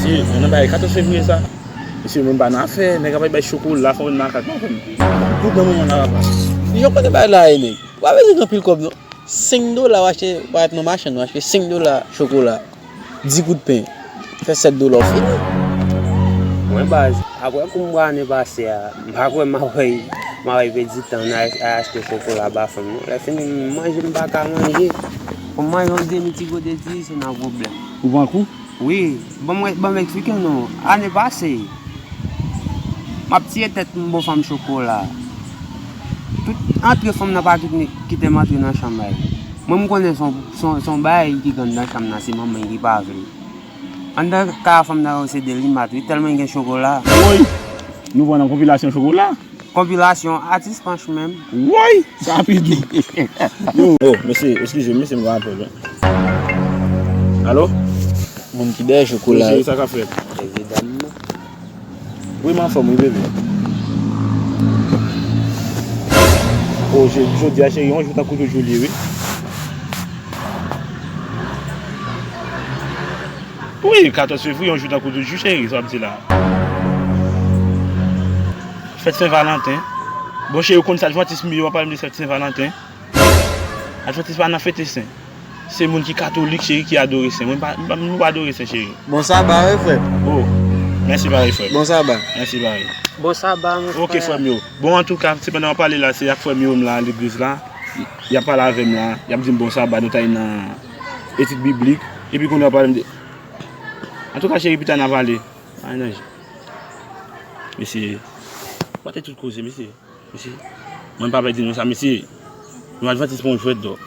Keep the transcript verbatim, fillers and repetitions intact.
Ye, mwen nan bagay katòz fevriye sa. Mesye, mwen pa nan afè, nèg ap bay chokola, fò mwen makak, non, frè m. Tout nan mwen nan rapas. Yo konnen bagay la ye, nèg. Ou pa bezwen gen anpil kòb, non. Senk dola, w achte, w al nan machann, w achte senk dola chokola. Dis goud pen. Fè sèt dola, w fini. Mwen baz, apre kou m bwè ane pase a, m pa kwè m ap wè, m ap wè pèdi tan nan al achte chokola ba fanm, non. Lè fini, m manje, m pa ka manje. Pou m manje yon demi ti gode diri, se nan pwoblèm. Ou pran kou? Wi, ban m, ban m eksplike nou. Ane pase, m ap tiye tèt m ba fanm chokola. Tout antre fanm nan pa kite, kite m antre nan chanm la. Mwen, m konnen se yon, se yon, se yon bagay ki gen anndan chanm nan, se manman ki pa vle. Anndan kay a fanm nan, se delimat, wi, tèlman gen chokola. Woy! Nou pran nan konpilasyon chokola. Konpilasyon atis panch menm. Woy! Sa pi di. Yo, oh, mesye, eskize m, mesye, m gen apèl, wi. Alo? Moun ki dèyè chokola. Mesye, sa k ap fèt? Evidaman. Wi, m anfòm, wi, bebe. Oh, je-, jodi a, cheri, yon jou tankou toujou li ye, wi. Wi, katòz fevriye, yon jou tankou toujou, cheri, sa w ap di la. Fèt Sen Valanten. Bon, cheri, ou konn sa, Advantis m ye, w ap pale m de fèt Sen Valanten. Advantis pa nan fete sen. Se moun ki katolik, cheri, ki adore sen. Mwen pa, mwen pa, nou pa adore sen, cheri. Bon saba, wi, frè. Oh, mèsi parèy, frè. Bon saba. Mèsi parèy. Bon saba, mon frè. Ok, frè m yo. Bon, antouka, se pandan w ap pale la, se ak frè m yo m la, legliz la. Y ap pale avè m la, y ap di m bon saba, nou t al nan etid biblik. Epi kounye a w ap pale m de, antouka, cheri, pita n a pale. Ay, nan je. Mesye, pote tout koze, mesye. Mesye, mwen pa pèdi non sa, mesye. Nou Advantis pran yon jwèt dò.